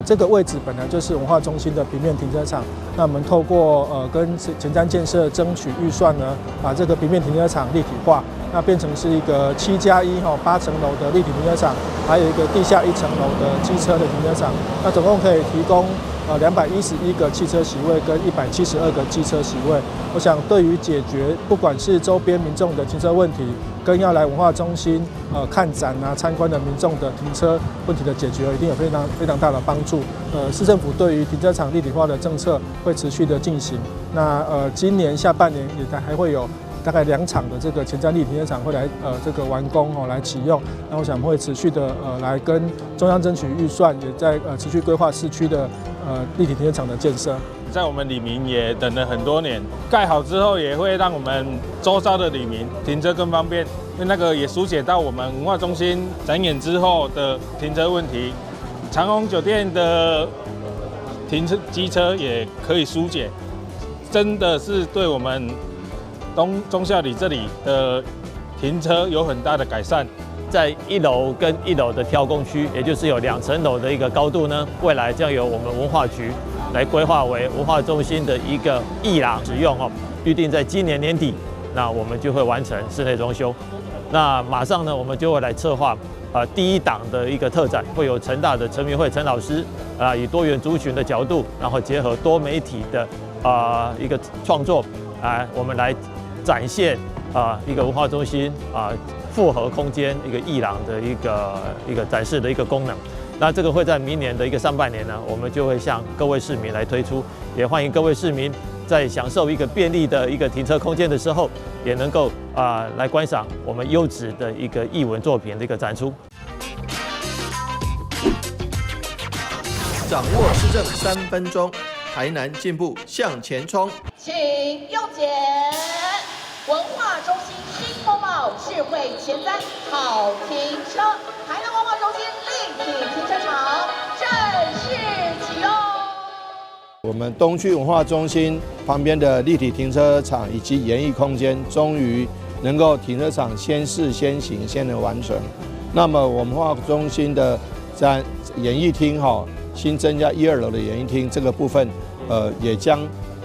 這個位置本來就是文化中心的平面停車場，那我們透過跟前瞻建設爭取預算呢，把這個平面停車場立體化，那變成是一個7+1哈8層樓的立體停車場，還有一個地下1層樓的機車的停車場，那總共可以提供211個汽車席位跟172個機車席位。我想對於解決不管是周邊民眾的停車問題，跟要來文化中心看展啊參觀的民眾的停車問題的解決，一定有非常非常大的幫助。市政府對於停車場立體化的政策會持續的進行。那今年下半年也還會有大概2場的這個前瞻立體停車場會來這個完工哦來啟用。那我想會持續的來跟中央爭取預算，也在持續規劃市區的立體停車場的建設。在我們里民也等了很多年，蓋好之後也會讓我們周遭的里民停車更方便，因為那個也疏解到我們文化中心展演之後的停車問題，長榮酒店的停車機車也可以疏解，真的是對我們東忠孝里這裡的停車有很大的改善。在1樓跟1樓的挑空區，也就是有2層樓的一個高度呢，未來將由我們文化局來規劃為文化中心的一個藝廊使用哦。預定在今年年底，那我們就會完成室內裝修。那馬上呢，我們就會來策劃第一檔的一個特展，會由成大的陳明惠陳老師啊，以多元族群的角度，然後結合多媒體的一個創作啊，我們來展現一個文化中心啊複合空間一個藝廊的一個展示的一個功能。那這個會在明年的一個上半年呢，我們就會向各位市民來推出，也歡迎各位市民在享受一個便利的一個停車空間的時候，也能夠來觀賞我們優質的一個藝文作品的一個展出。掌握市政3分鐘，台南進步向前衝。請右檢文化中心新風貌智慧前瞻好停車，台南文化中心立體停車場正式啟用。我們東區文化中心旁邊的立體停車場以及演藝空間，終於能夠停車場先試先行，先能完成。那麼我們文化中心的在演藝廳哈，新增加1、2樓的演藝廳這個部分，也將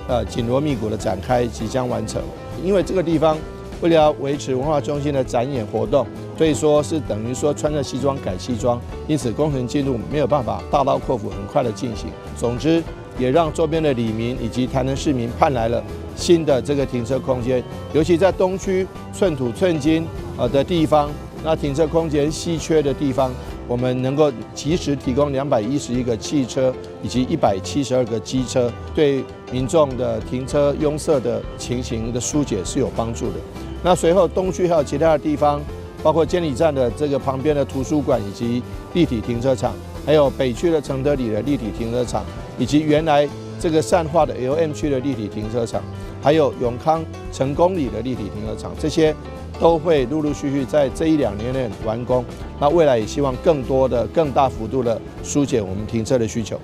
緊鑼密鼓的展開，即將完成。因為這個地方為了要維持文化中心的展演活動，所以說是等於說穿着西裝改西裝，因此工程進度沒有辦法大刀闊斧很快的進行。總之，也讓周邊的里民以及台南市民盼來了新的這個停車空間，尤其在東區寸土寸金的地方，那停車空間稀缺的地方，我們能夠及時提供211個汽車以及172個機車，對民眾的停車擁塞的情形的疏解是有幫助的。那隨後東區還有其他的地方，包括監理站的這個旁邊的圖書館以及立體停車場，還有北區的承德里的立體停車場，以及原來這個善化的 LM 區的立體停車場，還有永康成功里的立體停車場，這些都會陸陸續續在這1、2年內完工。那未來也希望更多的、更大幅度的疏解我們停車的需求。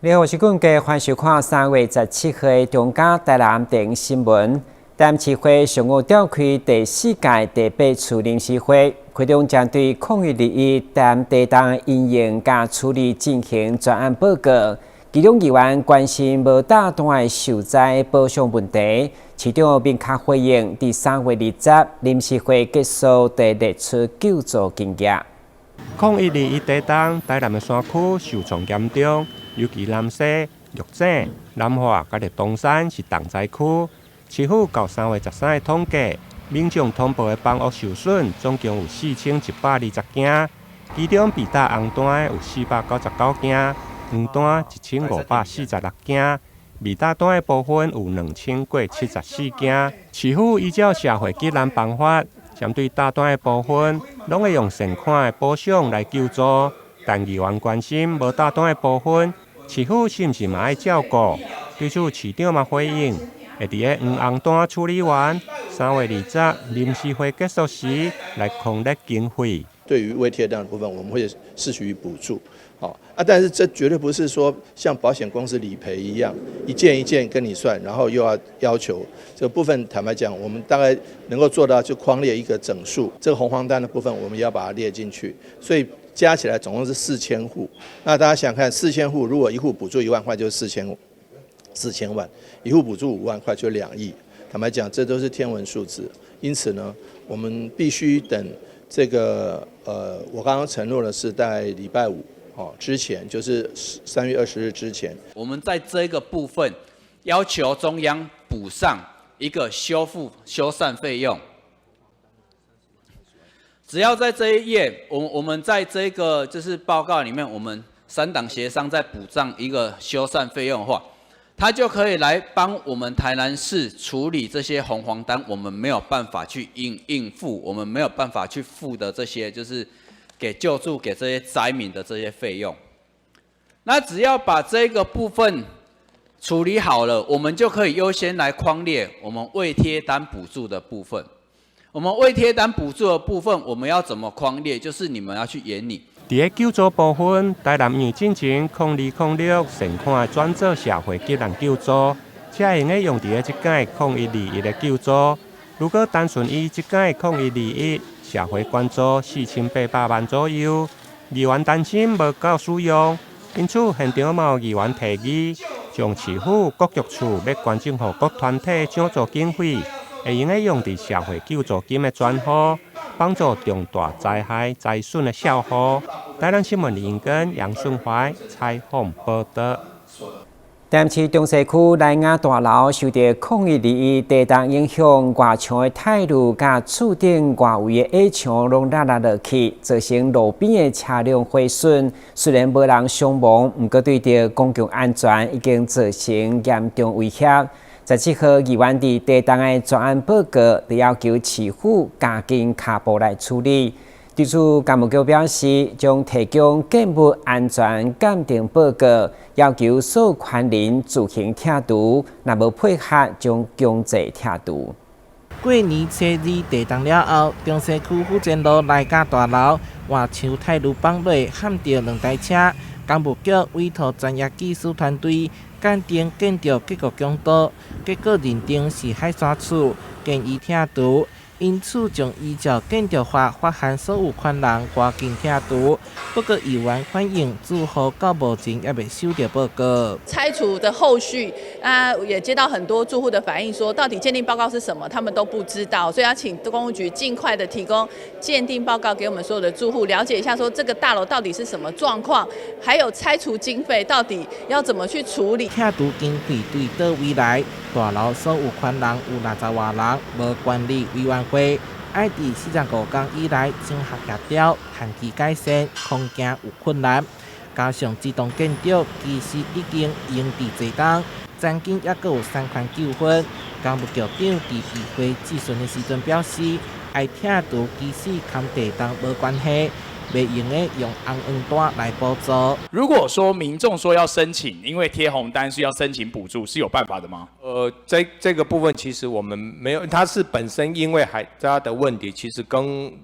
你好，我是冠傑，歡迎收看3月17號的中嘉台南電新聞。台南市會上午召開第四屆第八次臨時會，會中將對0121台南地動因應佮處理進行專案報告。其中議員關心無打單的受災補償問題，市長明確回應，佇3月20臨時會結束，就列出救助金額。0121地動，台南的山區受創嚴重，尤其南勢、玉井、南華佮著東山是重災區。市府到3月13日統計，民眾通報的房屋受損總共有4120件，其中被打紅單的有499件，黃單1546件，未打單的部分有2074件。市府依照社會給人辦法，針對打單的部分，攏會用善款的補償來救助。但議員關心無打單的部分，市府是毋是嘛愛照顧？對此，市長嘛回應，會佇个黃紅單處理完，3月20臨時會結束時來空列經費。對於未貼單的部分，我們會適時予補助。好啊，但是這絕對不是說像保險公司理賠一樣，一件一件跟你算，然後又要要求這個部分。坦白講，我們大概能夠做到就匡列一個整數，這個紅黃單的部分我們也要把它列進去，所以加起來總共是四千戶。那大家想看四千戶，如果一戶補助1萬塊，就是4000萬；一戶補助5萬塊，就2億。坦白講，這都是天文數字。因此呢，我們必須等這個我剛剛承諾的是在禮拜五。哦，之前就是3月20日之前，我們在這個部分要求中央補上一個修復修繕費用。只要在這一頁，我們在這個就是報告裡面，我們三黨協商再補上一個修繕費用的話，他就可以來幫我們台南市處理這些紅黃單，我們沒有辦法去應付，我們沒有辦法去付的這些就是。給救助給這些災民的這些費用，那只要把這個部分處理好了，我們就可以優先來匡列我們未貼單補助的部分。我們未貼單補助的部分，我們要怎麼匡列？就是你們要去研擬。佇个救助部分，台南因為進前02/06善款轉做社會急難救助，才會用得用佇个這擺01/21的救助。如果單純以這擺01/21，社會捐助4800萬左右，議員擔心無夠使用，因此現場嘛有議員提議，將市府各局處欲捐贈予各團體獎助經費，會用得用佇社會救助金的專戶，幫助重大災害災損的小戶。台南新聞林根楊順懷採訪報道。台南市中西區萊雅大樓受著01/21地動影響，外牆的泰路佮厝頂外圍的矮牆攏落落去，造成路邊的車輛毀損。雖然無人傷亡，毋過對著公共安全已經造成嚴重威脅。17號議員佇地動的專案報告，就要求市府加緊跤步來處理。對此，工務局表示，將提供建物安全鑑定報告，要求所有權人自行拆除，若無配合，將強制拆除。過年初二地動了後，中西區府前路萊雅大樓外牆泰路崩落，撼著兩台車。工務局委託專業技術團隊鑑定建築結構強度，結果認定是海沙厝，建議拆除。因此，將依照建築法發函所有權人趕緊拆除。不過，議員反映住戶到目前猶未收著報告。拆除的後續啊，也接到很多住戶的反映，說到底鑑定報告是什麼，他們都不知道，所以要請工務局盡快的提供鑑定報告給我們所有的住戶，了解一下，說這個大樓到底是什麼狀況，還有拆除經費到底要怎麼去處理。拆除經費對佗位來？大樓所有權人有60外人，無權利委員會愛佇45工以內整合協調，限期改善，恐驚有困難。加上這棟建築其實已經用佇濟冬，曾經猶閣有產權糾紛。工務局長佇議會質詢的時陣表示，愛拆除其實佮地動無關係。袂用得用紅黃單來補助。如果說民眾說要申請，因為貼紅單是要申請補助，是有辦法的嗎？這個部分其實我們沒有，它是本身因為海災的問題，其實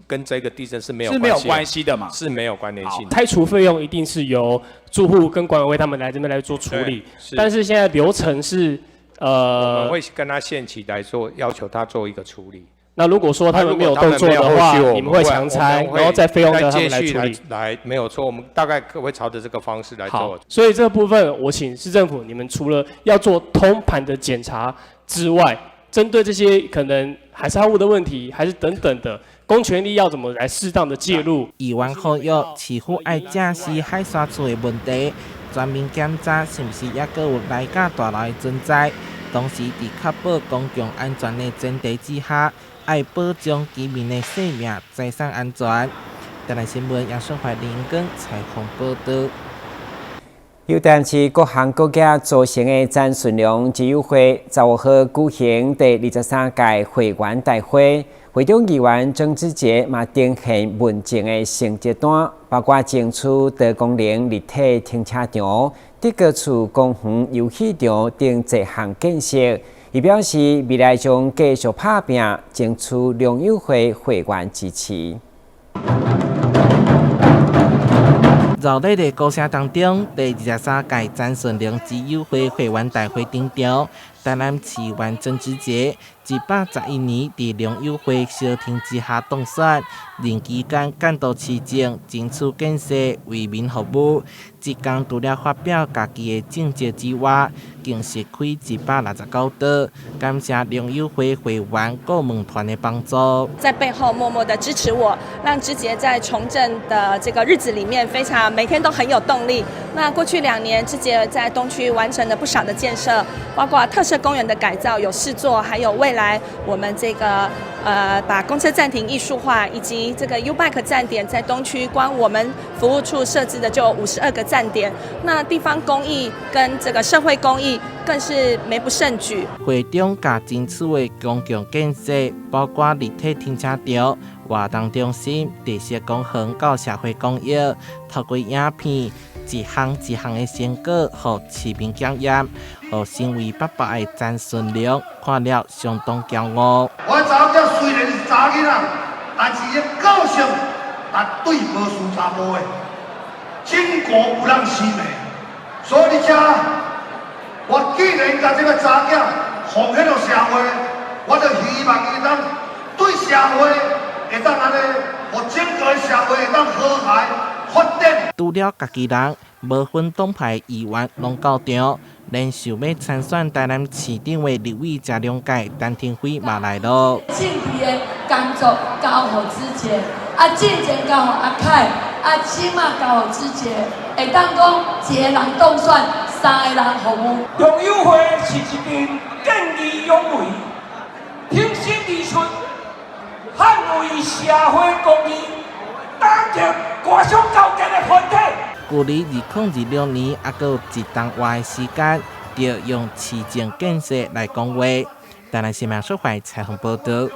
跟這個地震是沒有是沒有關係的嘛？是沒有關聯性。拆除費用一定是由住戶跟管委會他們來這邊來做處理，但是現在流程是，我們會跟他限期來做，要求他做一個處理。那如果說他們沒有動作的話，你們會強拆，然後再費用叫他們來處理。來，沒有錯，我們大概會朝著這個方式來做。所以這個部分，我請市政府，你們除了要做通盤的檢查之外，針對這些可能海砂屋的問題，還是等等的，公權力要怎麼來適當的介入？議員呼籲市府愛正視海沙厝的問題，全面檢查是毋是猶閣有萊雅大樓的存在，同時佇確保公共安全的前提之下，愛保障居民的生命財產安全。台南新聞楊順懷林根採訪報導。由台南市各行各業組成的詹順良之友會，15號舉行第23屆會員大會，會長議員曾志傑嘛呈獻問政的成績單，包括爭取多功能立體停車場、德國厝公園遊戲場等濟項建設。伊表示，未來將繼續拍拚，爭取良友會會員支持。熱烈的鼓聲當中，第23屆詹順龍之友會會員大會登場。台南市議員曾志傑，111年佇龍友會相挺之下當選，任期間監督市政、爭取建設、為民服務。這工除了發表家己的政績之外，更實開169刀，感謝龍友會會員顧問團的幫助。在背後默默的支持我，讓志傑在從政的這個日子裡面，非常每天都很有動力。那過去2年，志傑在東區完成了不少的建設，包括特色公園的改造有四座，還有未來我們這個把公車站亭藝術化，以及這個 YouBike 站點在東區，光我們服務處設置的就52個站點。那地方公益跟這個社會公益更是枚不勝舉。會長共爭取的公共建設，包括立體停車場、活動中心、特色公園到社會公益，透過影片一項一項的成果，予市民檢驗，予身為爸爸的詹順龍看了相當驕傲。我查某囝雖然是查囡仔，但是伊個性絕對無輸查某的，巾幗不讓須眉。所以你遮，我既然共這个查某囝奉獻予社會，我就希望伊當對社會會當按呢，予整個社會會當和諧發展。除了家己人，無分黨派議員攏到場，連想欲參選台南市長的立委謝龍介陳亭妃嘛來囉。政治的工作交予志傑，啊，進前交予阿凱，啊，這馬交予志傑，會當講一個人當選，三個人服務。龍友會是一陣見義勇為、挺身而出、捍衛社會公義、打擊官商勾結的團體。距離2026年，猶閣有一冬外的時間，著用市政建設來講話。台南新聞蘇懷採訪報導。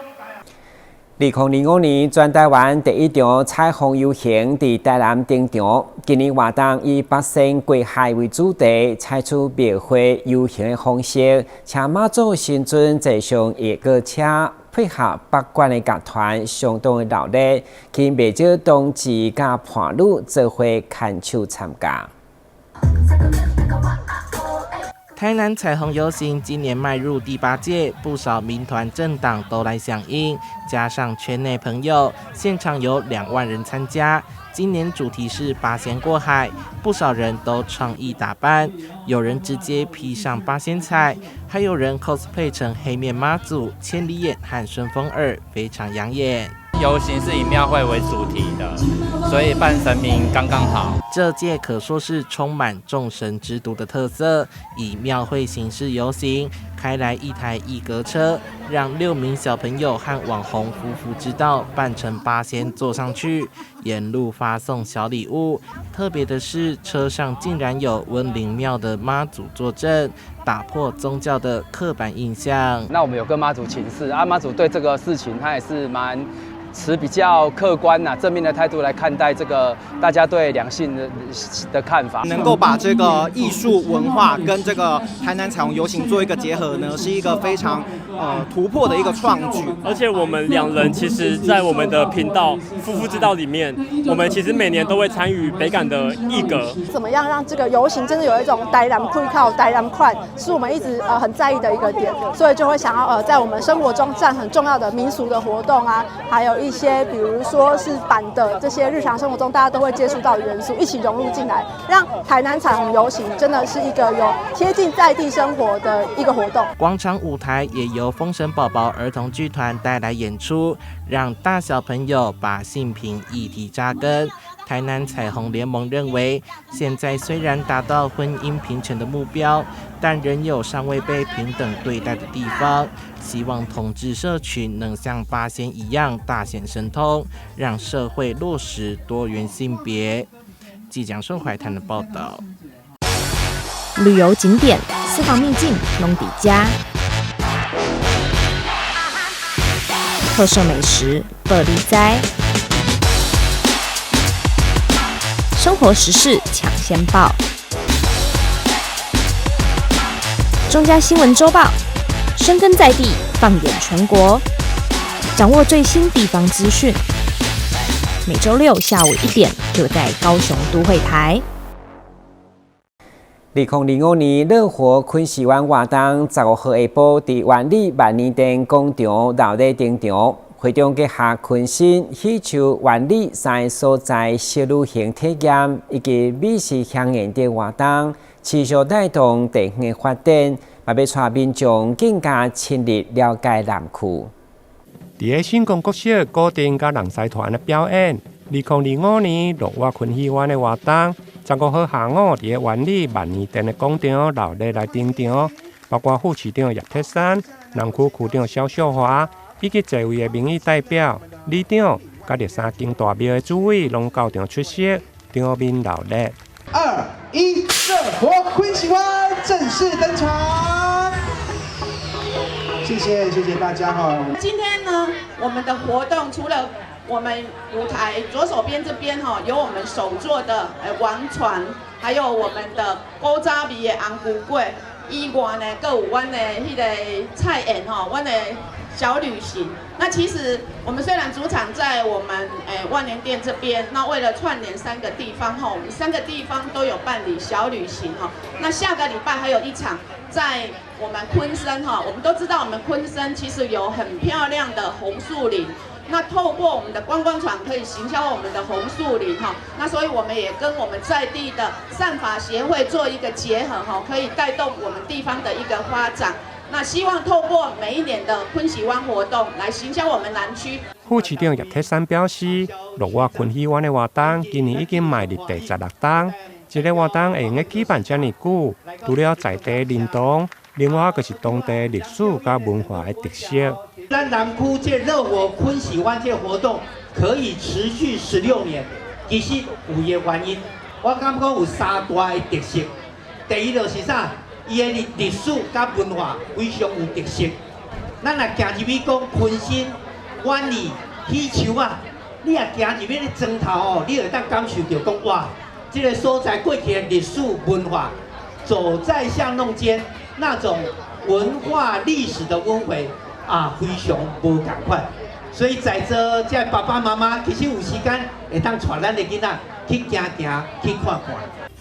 2025年全台灣第一場彩虹遊行佇台南登場。今年活動以八仙過海為主題，採取廟會遊行的方式，請媽祖神尊坐上曳閣車，配合北管的樂團，相當的熱鬧，吸引袂少同志佮伴侶做伙牽手參加。台南彩虹遊行今年邁入第八屆，不少民團政黨都來響應，加上圈內朋友，現場有2萬人參加。今年主題是八仙過海，不少人都創意打扮，有人直接披上八仙彩，還有人 cosplay 成黑面媽祖、千里眼和順風耳，非常養眼。遊行是以廟會為主題的，所以扮神明剛剛好。這屆可說是充滿眾神之都的特色，以廟會形式遊行，開來一台藝閣車，讓6名小朋友和網紅夫婦之道扮成八仙坐上去，沿路發送小禮物。特別的是，車上竟然有溫靈廟的媽祖坐鎮，打破宗教的刻板印象。那我們有跟媽祖請示啊，媽祖對這個事情他也是蠻持比較客觀吶、正面的態度來看待這個大家對兩性的看法。能夠把這個藝術文化跟這個台南彩虹遊行做一個結合呢，是一個非常突破的一個創舉。而且我們兩人其實，在我們的頻道《夫婦之道》裡面，我們其實每年都會參與北港的藝閣。怎麼樣讓這個遊行真的有一種台南氣口、台南款，是我們一直很在意的一個點，所以就會想要在我們生活中佔很重要的民俗的活動啊，還有一些比如說是板的這些日常生活中大家都會接觸到的元素，一起融入進來，讓台南彩虹遊行真的是一個有貼近在地生活的一個活動。廣場舞台也由風神寶寶兒童劇團帶來演出，讓大小朋友把性平議題扎根。台南彩虹聯盟認為，現在雖然達到婚姻平權的目標，但仍有尚未被平等對待的地方。希望同志社群能像八仙一樣大顯神通，讓社會落實多元性別。記者孫懷談的報道。旅遊景點、私房秘境攏佇遮，特色美食報你知，生活時事搶先報，中嘉新聞週報，深耕在地，放眼全國，掌握最新地方資訊，每周六下午1点，就在高雄都会台。2025年樂活昆士灣活動15號下晡，佇萬里萬年殿廣場熱鬧登場。會中結合昆新、喜樹、萬里三个所在小旅行體驗以及美食饗宴等活動，持續帶動地方的發展，嘛欲帶民眾更加深入了解南區。佇个新光國小古鎮佮人獅團的表演，2025年樂活昆戲灣的活動，15號下午佇个萬里萬年殿的廣場熱鬧來登場，包括副市長葉鐵珊、南區區長蕭秀華以及濟位的民意代表、里長，佮佇三間大廟的主委攏到場出席，場面熱鬧。二一，樂活昆戲灣正式登場！謝謝謝謝大家哈。今天呢，我們的活動除了我們舞台左手邊這邊哈，有我們手作的王船，還有我們的古早味的紅龜粿，以外呢，閣有阮的彼个菜宴吼，阮的小旅行。那其實我們雖然主場在我們萬年殿這邊，那為了串聯三個地方哈，我們三個地方都有辦理小旅行哈。那下個禮拜還有一場在我們鯤鯓哈，我們都知道我們鯤鯓其實有很漂亮的紅樹林。那透過我們的觀光船可以行銷我們的紅樹林哈，那所以我們也跟我們在地的散發協會做一個結合哈，可以帶動我們地方的一個發展。那希望透過每一年的昆喜灣活動來行銷我們南區。副市長葉鐵珊表示，樂活昆戲灣的活動今年已經邁入第16冬，這个活動會用得舉辦遮爾久，除了在地認同，另外閣是當地歷史佮文化的特色。咱南區這樂活昆喜灣這活動可以持續16年，其實有伊的原因，我感覺有三大的特色。第一就是啥？伊的歷史佮文化非常有特色。咱若行入去講昆新、萬里、喜樹啊，你若行入去咧磚頭哦，你會當感受著講哇，這个所在過去的歷史文化，走在巷弄間那種文化歷史的氛圍啊，非常無仝款。所以在座這爸爸媽媽其實有時間會當帶咱的囡仔去行行，去看看。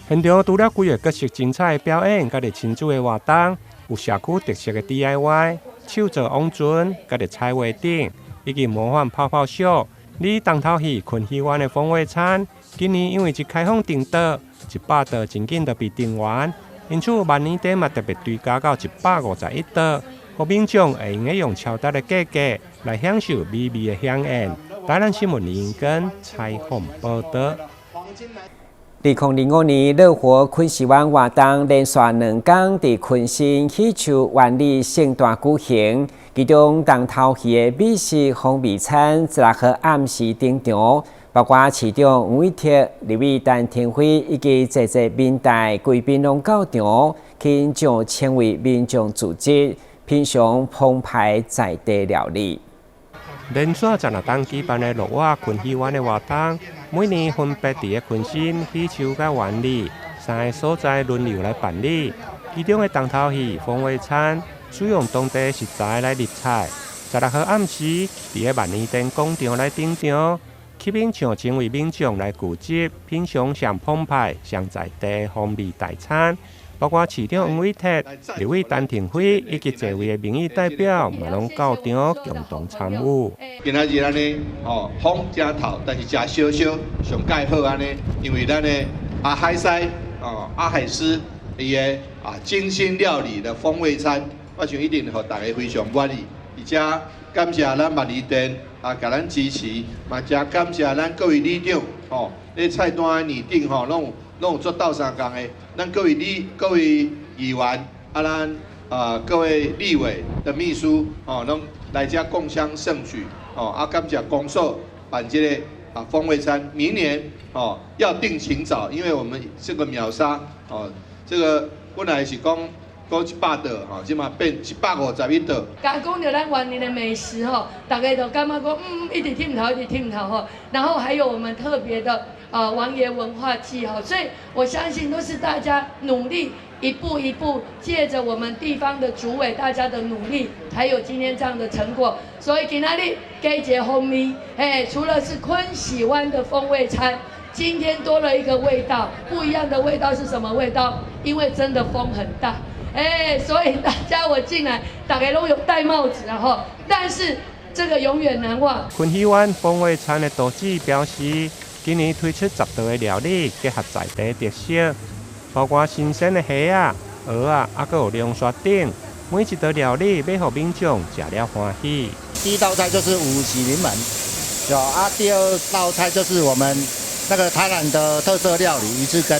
現場除了幾个各式精彩的表演，佮著親子的活動，有社區特色的 DIY、手作王船，佮著彩畫等，以及魔幻泡泡秀。你重頭戲昆戲灣的風味餐，今年因為一開放訂桌，100桌真緊就被訂完，因此萬年殿嘛特別追加到151桌，予民眾會用得用超值的價格來享受美味的饗宴。台南新聞林根採訪報導。2025年樂活昆士灣活動連續2工佇昆新喜樹萬里盛大舉行，其中重頭戲的美食風味餐16號暗時登場，包括市長黃偉哲、立委陳亭妃以及濟濟民代貴賓攏到場，吸引上千位民眾聚集，品嘗澎湃在地料理。連續16冬舉辦的樂活昆戲灣的活動，每年分別佇个昆新、喜樹佮萬里三个所在輪流來辦理。其中的重頭戲風味餐，使用當地食材來入菜。16號暗時，佇个萬年殿廣場來登場，吸引上千位民眾來聚集，品嘗上澎湃、上在地風味大餐。包括市長黃偉哲、立委陳亭妃以及濟位的民意代表，嘛攏到場共同參與。今仔日按呢，哦，風誠透，但是食燒燒上蓋好按呢，因為咱的阿海西哦，阿海師伊的啊精心料理的風味餐，我想一定予大家非常滿意。而且感謝咱萬里殿啊，共咱支持，嘛誠感謝咱各位里長吼，咧菜單的擬定吼，攏有做鬥相共的。咱各位里、各位議員啊，咱啊各位立委的秘書吼，攏來遮共襄盛舉吼。啊，感謝公所辦這個啊風味餐，明年哦要訂請早，因為我們這個秒殺哦，這個本來是講講100桌吼，這馬變151桌。剛講著咱雲林的美食吼，大家都感覺講一直忝頭，一直忝頭吼。然後還有我們特別的王爺文化祭吼，所以我相信都是大家努力一步一步，借著我們地方的主委大家的努力，才有今天這樣的成果。所以今仔日加一个風味，嘿，除了是鯤喜灣的風味餐，今天多了一個味道，不一樣的味道是什麼味道？因為真的風很大，哎，所以大家我進來，大家攏有戴帽子啊吼，但是這個永遠難忘。鯤喜灣風味餐的廚師表示，今年推出10道的料理，結合在地特色，包括新鮮的蝦仔、蚵仔，猶閣有龍蝦等。每一道料理欲予民眾食了歡喜。第一道菜就是五喜臨門，有啊。第二道菜就是我們那個台南的特色料理魚翅羹，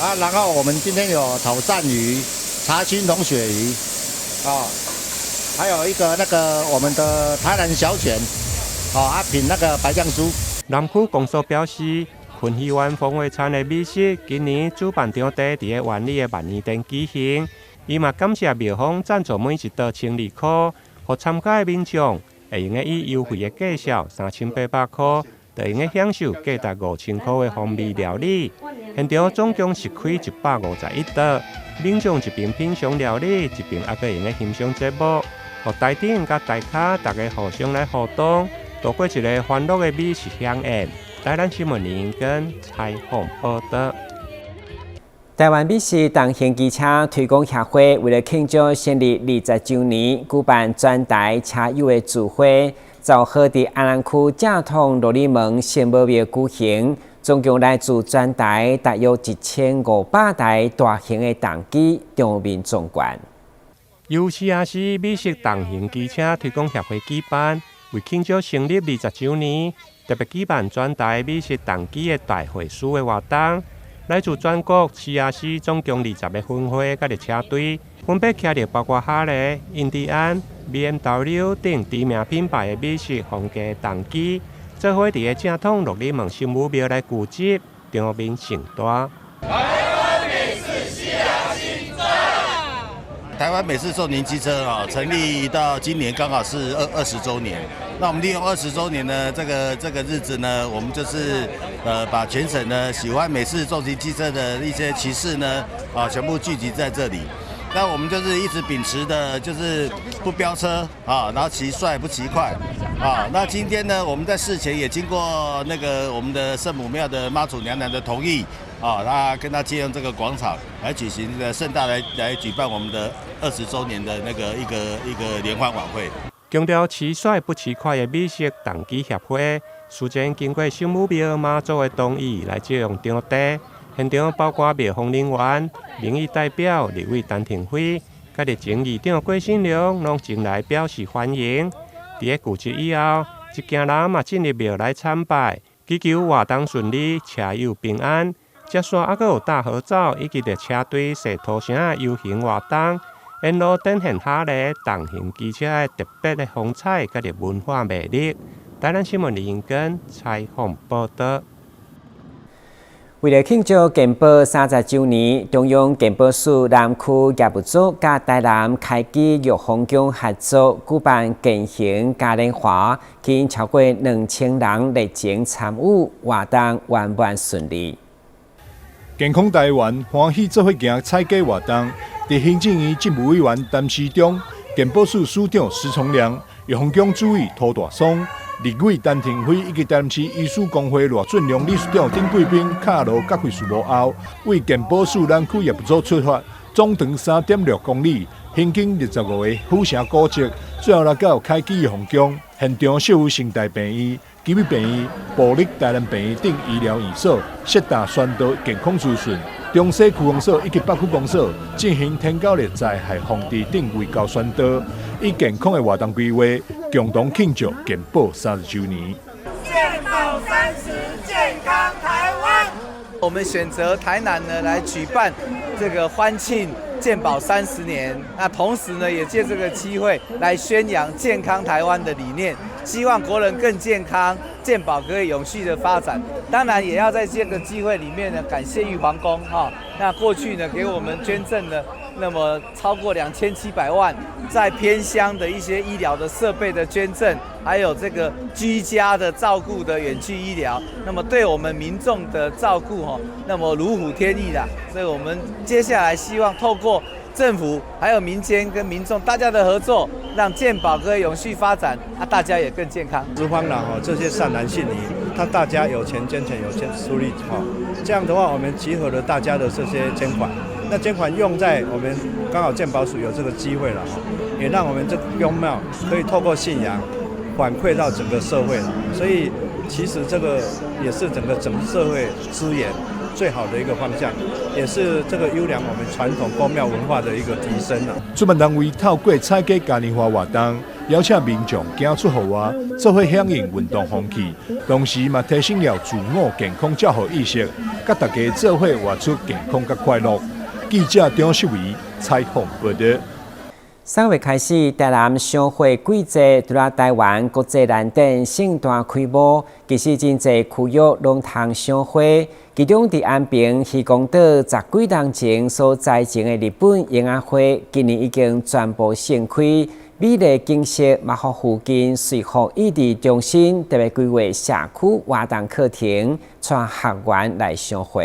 啊，然後我們今天有炒鱔魚、茶青龍血魚，啊，還有一個那個我們的台南小卷，啊，品那個白醬酥。南區公所表示，鯤喜灣風味餐的美食，今年主辦場地佇个萬里的萬年殿舉行。伊嘛感謝廟方贊助每一桌12箍，予參加的民眾會用得以優惠的價數3800箍，就會用得享受價值5000箍的風味料理。現場總共是開151桌，民眾一邊品嘗料理，一邊猶閣會用得欣賞節目，予台頂佮台跤大家互相來互動，度過一个歡樂的美食饗宴。台南新聞林英根採訪報導。台灣美式重型機車推廣協會為了慶祝成立20週年，舉辦全台車友的聚會，15號佇安南區正統鹿耳門聖母廟舉行，總共來自全台大約1500台大型的重機，場面壯觀。由 CRC 美式重型機車推廣協會舉辦，為慶祝成立20週年，特別舉辦全台美式重機的大會師的活動。來自全國 CRC 總共20個分會佮車隊，分別騎著包括哈雷、印第安、BMW 等知名品牌的美式風格重機，做伙佇个正統鹿耳門聖母廟來聚集，場面盛大。台灣美式 CRC 讚！台灣美式重型機車啊，成立到今年剛好是20週年。那我們利用二十週年呢，這個日子呢，我們就是把全省呢喜歡美式重型機車的一些騎士呢，啊，全部聚集在這裡。那我們就是一直秉持的，就是不飆車啊，然後騎帥不騎快啊。那今天呢，我們在事前也經過那個我們的聖母廟的媽祖娘娘的同意啊，他跟他借用這個廣場來舉行這個盛大來舉辦我們的20週年的那個一個聯歡晚會。強調騎帥不騎快的美式重機協會，事前經過聖母廟媽祖的同意來借用場地。現場包括廟方人員、民意代表、立委陳亭妃，佮佇前議長郭信良，攏前來表示歡迎。佇个聚集以後，一行人嘛進入廟來參拜，祈求活動順利、車友平安。接續猶閣有大合照以及著車隊踅土城的遊行活動，沿路展現哈雷重型機車的特別的風采，佮著文化魅力。台南新聞李英根採訪報導。為了慶祝健保30週年，中央健保署南區業務組佮台南開基玉皇宮合作舉辦健行嘉年華，吸引超過2000人熱情參與，活動圓滿順利。健康台灣歡喜做伙行踩街活動，佇行政院政務委員陳時中、健保署署長施崇良、玉皇宮主委涂大松、立委陳亭妃以及台南市醫師公會賴俊良理事長等貴賓，敲鑼甲開序幕後，為健保署南區業務組出發，總長3.6公里，行經25个府城古蹟，最後來到開基玉皇宮。現場設有成大病院、基米病院、部立台南病院等醫療院所，設塔宣導健康資訊。中西區公所以及北區公所進行天狗獵災害防治等衛教宣導，以健康的活動規劃，共同慶祝健保30週年。健保三十，健康台灣。我們選擇台南呢來舉辦這個歡慶健保30年，那同時呢也借這個機會來宣揚健康台灣的理念，希望國人更健康，健保可以永續的發展。當然也要在這個機會裡面呢，感謝玉皇宮哈，那過去呢給我們捐贈了那麼超過2700萬在偏鄉的一些醫療的設備的捐贈，還有這個居家的照顧的遠距醫療，那麼對我們民眾的照顧吼，那麼如虎添翼啦。所以我們接下來希望透過政府還有民間跟民眾大家的合作，讓健保可以永續發展，啊，大家也更健康。十方啦，吼，這些善男信女，他大家有錢捐錢，有錢出力，哈，這樣的話，我們集合了大家的這些捐款，那捐款用在我們剛好健保署有這個機會了，也讓我們這個宮廟可以透過信仰反饋到整個社會了，所以其實這個也是整個社會資源最好的一個方向，也是這個優良我們傳統宮廟文化的一個提升啦。主辦單位透過彩粿嘉年華活動，邀請民眾走出戶外，做伙響應運動風氣，同時嘛提升了自我健康照護意識，佮大家做伙活出健康佮快樂。記者張秀儀採訪報道。3月開始，台南賞花季節，除了台灣國際蘭展盛大開幕，其實真濟區域攏通賞花。其中，佇安平漁光島十幾年前所栽種的日本櫻仔花，今年已經全部盛開，美麗景色嘛，予附近瑞福益智中心特別規劃社區活動課程，帶學員來賞花。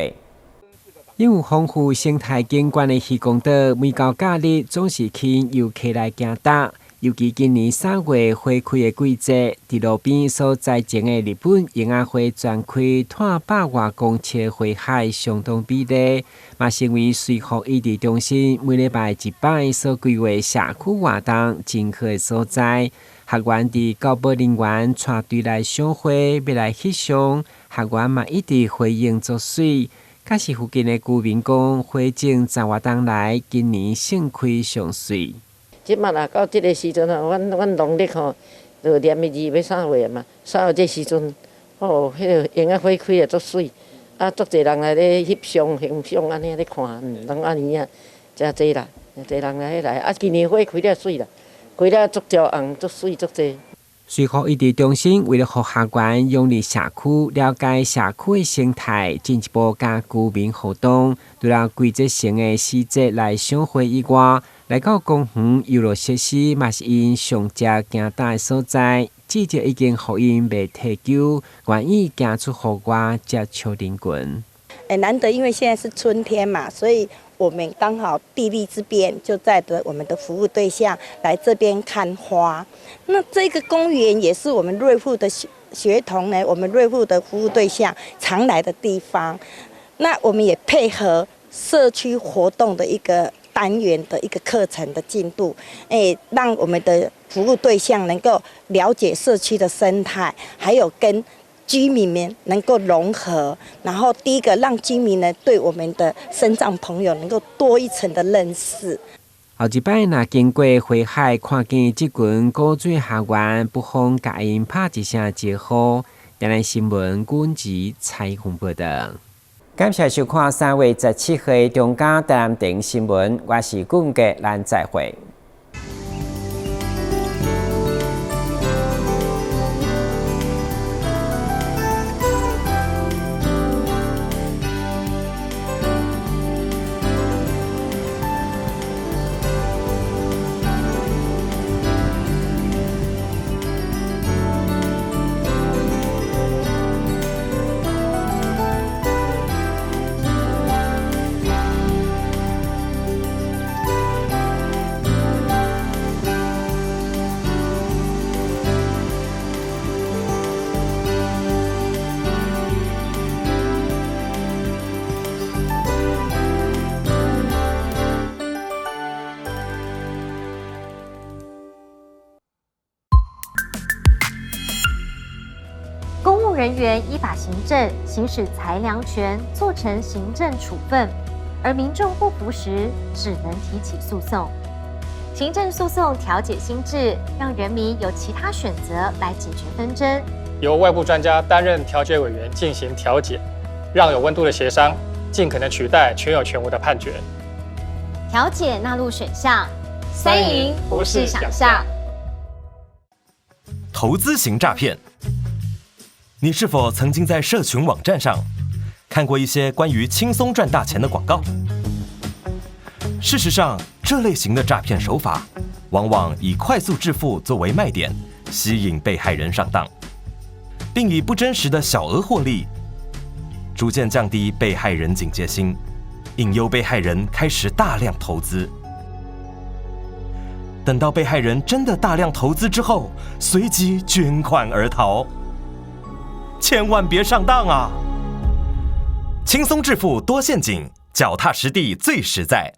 擁有豐富生態景觀的漁光島，每到假日總是吸引遊客來行踏。尤其今年3月花開的季節，佇路邊所栽種的日本櫻仔花全開，湠100外公尺的花海相當美麗，嘛成為瑞福益智中心每禮拜一擺所規劃社區活動真好的所在。學員佇教保人員帶隊來賞花，欲來翕相，學員嘛一直回應足媠。佮是附近的居民講，花種十外冬來，今年盛開上媠。這馬若到這个時陣吼，阮農曆吼，就念的2月3月嘛，3月這時陣，哦，彼个櫻仔花開啊足媠，啊足濟人來咧翕相、欣賞按呢咧看，攏按呢啊，誠濟啦，誠濟人來來，啊今年花開了媠啦，開了足招紅，足媠足濟。瑞福益智中心為了予學員融入社區，了解社區的生態，進一步佮居民互動。除了季節性的時節來賞花以外，來到公園遊樂設施嘛是𪜶上捷行踏的所在。至少已經予𪜶袂退休，願意行出戶外接觸人群。欸，難得，因為現在是春天嘛，所以我們剛好地利之便，就帶著我們的服務對象來這邊看花。那這個公園也是我們瑞富的學童呢，我們瑞富的服務對象常來的地方。那我們也配合社區活動的一個單元的一個課程的進度，欸，讓我們的服務對象能夠了解社區的生態，還有跟居民們能夠融合，然後第一個讓居民呢對我們的身障朋友能夠多一層的認識。後一擺若經過花海，看見這群古錐學員，不妨共𪜶拍一聲招呼。台南新聞阮吉採訪報道。感謝收看3月17號中嘉台南電新聞，我是顧傑，咱再會。公務人員依法行政，行使裁量權，做成行政處分，而民眾不服時，只能提起訴訟。行政訴訟調解新制，讓人民有其他選擇來解決紛爭。由外部專家擔任調解委員進行調解，讓有溫度的協商盡可能取代全有全無的判決。調解納入選項，三贏不是想象。投資型詐騙。你是否曾經在社群網站上看過一些關於輕鬆賺大錢的廣告？事實上，這類型的詐騙手法，往往以快速致富作為賣點，吸引被害人上當，並以不真實的小額獲利，逐漸降低被害人警戒心，引誘被害人開始大量投資。等到被害人真的大量投資之後，隨即捲款而逃。千萬別上當啊！輕鬆致富多陷阱，腳踏實地最實在。